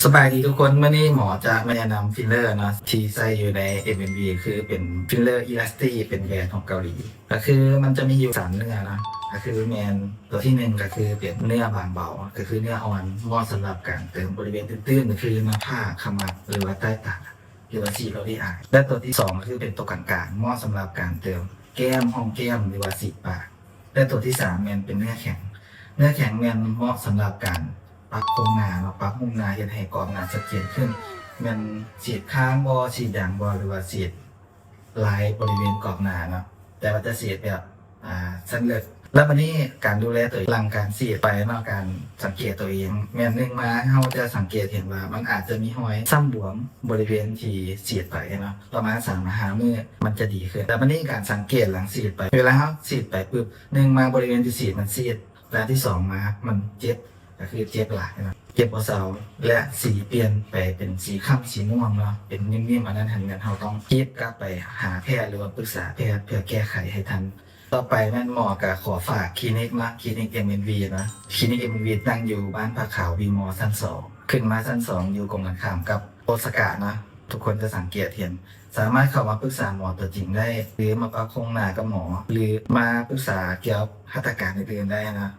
ສະບາຍດີທຸກຄົນ, ມື້ນີ້ໝໍຈະມາແນະນຳຟິນເລີເນາະ ທີ່ໃຊ້ຢູ່ໃນ ເອັມ ເອັນ ວີ ຄືເປັນຟິນເລີອີລາສຕີ ເປັນແບຣນຂອງເກົາຫຼີ. ກໍຄືມັນຈະມີຢູ່ສາມເນື້ອເນາະ, ກໍຄືແມ່ນຕົວທີໜຶ່ງກໍຄືເປັນເນື້ອບາງເບົາ, ກໍຄືເນື້ອອ່ອນ ເໝາະສຳລັບການເຕີມບໍລິເວນຕື້ນໆ ກໍຄືໜ້າຜາກ, ຂະໝັບ ຫຼືວ່າໃຕ້ຕາ ຫຼືວ່າສີດເອົາເອອາຍ ແລະ ຕົວທີສອງກໍຄືເປັນຕົວກາງໆ ເໝາະສຳລັບການເຕີມແກ້ມ, ຮ່ອງແກ້ມ ຫຼືວ່າສີດປາກ ແລະ ຕົວທີສາມແມ່ນເປັນເນື້ອແຂງ. ເນື້ອແຂງແມ່ນເໝາະສຳລັບການປັບໂຄງໜ້າເນາະ, ປັບຮູບໜ້າ ເຮັດໃຫ້ກອບໜ້າຊັດເຈນຂຶ້ນ, ແມ່ນສີດຄາງບໍ, ສີດຢາງບໍ ຫຼືວ່າສີດລາຍບໍລິເວນກອບໜ້າເນາະ, ແຕ່ວ່າຈະສີດແບບ ອ່າ ຊັ້ນເລິກ. ແລ້ວບັດນີ້ການດູແລຕົວເອງຫຼັງການສີດໄປເນາະ, ການສັງເກດຕົວເອງ ແມ່ນໜຶ່ງມາເຮົາຈະສັງເກດເຫັນວ່າມັນອາດຈະມີຮອຍຊ້ຳບວມບໍລິເວນທີ່ສີດໄປເນາະ, ປະມານສາມຫາຫ້າມື້ມັນຈະດີຂຶ້ນ. ແລ້ວບັດນີ້ການສັງເກດຫຼັງສີດໄປ, ເວລາເຮົາສີດໄປປຶບ ໜຶ່ງມາບໍລິເວນທີ່ສີດມັນຊີດ, ແລະ ອັນທີສອງມາມັນເຈັບ, ກໍຄືເຈັບຫຼາຍເນາະ, ເຈັບບໍ່ເຊົາ ແລະ ສີປ່ຽນໄປເປັນສີຄ້ຳສີມ່ວງເນາະ, ເປັນໜິ່ມໆ ອັນນັ້ນຫັ້ນແມ່ນເຮົາຕ້ອງຮີບກັບໄປຫາແພດ ຫຼືວ່າປຶກສາແພດເພື່ອແກ້ໄຂໃຫ້ທັນ. ຕໍ່ໄປແມ່ນໝໍກໍຂໍຝາກຄລີນິກເນາະ, ຄລີນິກ ເອັມ ເອັນ ວີ ເນາະ. ຄລີນິກ ເອັມ ເອັນ ວີ ຕັ້ງຢູ່ບ້ານຜ້າຂາວ ວີມໍ ຊັ້ນສອງ, ຂຶ້ນມາຊັ້ນສອງ ຢູ່ກົງກັນຂ້າມກັບໂອຊາກະເນາະ. ທຸກຄົນຈະສັງເກດເຫັນ, ສາມາດເຂົ້າມາປຶກສາໝໍຕົວຈິງໄດ້ ຫຼືມາປັບໂຄງໜ້າກັບໝໍ ຫຼືມາປຶກສາກ່ຽວກັບຫັດຖະການອື່ນໆໄດ້ເນາະ.